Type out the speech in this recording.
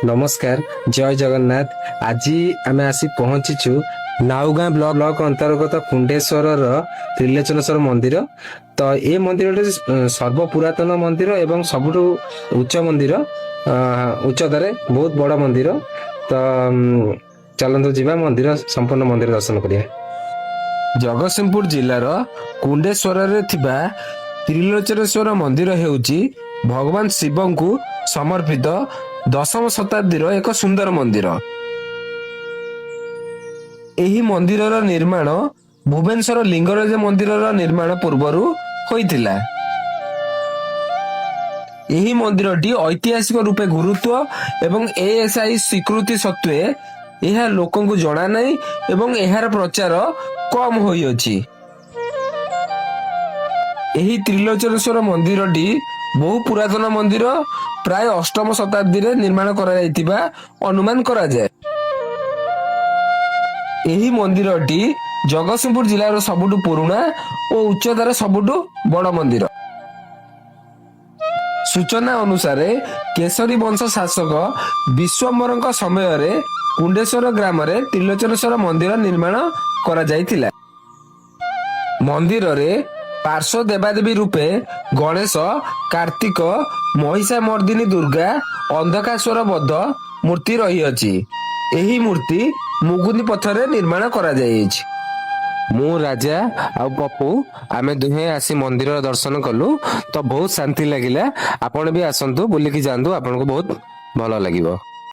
ନମସ୍କାର, ଜୟ ଜଗନ୍ନାଥ। ଆଜି ଆମେ ଆସି ପହଞ୍ଚିଛୁ ନାଉଗାଁ ବ୍ଲକ ଅନ୍ତର୍ଗତ କୁଣ୍ଡେଶ୍ୱରର ତ୍ରିଲୋଚନେଶ୍ୱର ମନ୍ଦିର। ତ ଏ ମନ୍ଦିରଟି ସର୍ବ ପୁରାତନ ମନ୍ଦିର ଏବଂ ସବୁଠୁ ଉଚ୍ଚ ମନ୍ଦିର, ଉଚ୍ଚତାରେ ବହୁତ ବଡ ମନ୍ଦିର। ତ ଚାଲନ୍ତୁ ଯିବା ମନ୍ଦିର, ସମ୍ପୂର୍ଣ୍ଣ ମନ୍ଦିର ଦର୍ଶନ କରିବା। ଜଗତସିଂହପୁର ଜିଲ୍ଲାର କୁଣ୍ଡେଶ୍ୱରରେ ଥିବା ତ୍ରିଲୋଚନେଶ୍ୱର ମନ୍ଦିର ହେଉଛି ଭଗବାନ ଶିବଙ୍କୁ ସମର୍ପିତ 10ମ ଶତାବ୍ଦୀର ଏକ ସୁନ୍ଦର ମନ୍ଦିର। ଏହି ମନ୍ଦିରର ନିର୍ମାଣ ଭୁବନେଶ୍ୱର ଲିଙ୍ଗରାଜ ମନ୍ଦିରର ନିର୍ମାଣ ପୂର୍ବରୁ ହୋଇଥିଲା। ଏହି ମନ୍ଦିରଟି ଐତିହାସିକ ରୂପେ ଗୁରୁତ୍ୱ ଏବଂ ଏଏସ୍ଆଇ ସ୍ୱୀକୃତି ସତ୍ତ୍ୱେ ଏହା ଲୋକଙ୍କୁ ଜଣା ନାହିଁ ଏବଂ ଏହାର ପ୍ରଚାର କମ ହୋଇଅଛି। ଏହି ତ୍ରିଲୋଚନେଶ୍ୱର ମନ୍ଦିରଟି ବହୁ ପୁରାତନ ମନ୍ଦିର। ପ୍ରାୟ 8ମ ଶତାବ୍ଦୀରେ ନିର୍ମାଣ କରାଯାଇଥିବା ଅନୁମାନ କରାଯାଏ। ଏହି ମନ୍ଦିରଟି ଜଗତସିଂହପୁର ଜିଲ୍ଲାର ସବୁଠୁ ପୁରୁଣା ଓ ଉଚ୍ଚତାର ସବୁଠୁ ବଡ ମନ୍ଦିର। ସୂଚନା ଅନୁସାରେ, କେଶରୀ ବଂଶ ଶାସକ ବିଶ୍ୱମ୍ବରଙ୍କ ସମୟରେ କୁଣ୍ଡେଶ୍ୱର ଗ୍ରାମରେ ତ୍ରିଲୋଚନେଶ୍ୱର ମନ୍ଦିର ନିର୍ମାଣ କରାଯାଇଥିଲା। ମନ୍ଦିରରେ ପାର୍ଶ୍ୱ ଦେବାଦେବୀ ରୂପେ ଗଣେଶ, କାର୍ତ୍ତିକ, ମହିଷାମର୍ଦ୍ଦିନୀ ଦୁର୍ଗା, ଅନ୍ଧକାସୁର ବଧ ମୂର୍ତ୍ତି ରହିଅଛି। ଏହି ମୂର୍ତ୍ତି ମୁଗୁନି ପଥରରେ ନିର୍ମାଣ କରାଯାଇଅଛି। ମୁଁ, ରାଜା ଆଉ ପପୁ, ଆମେ ଦୁହେଁ ଆସି ମନ୍ଦିର ଦର୍ଶନ କଲୁ ତ ବହୁତ ଶାନ୍ତି ଲାଗିଲା। ଆପଣ ବି ଆସନ୍ତୁ, ବୁଲିକି ଯାଆନ୍ତୁ, ଆପଣଙ୍କୁ ବହୁତ ଭଲ ଲାଗିବ।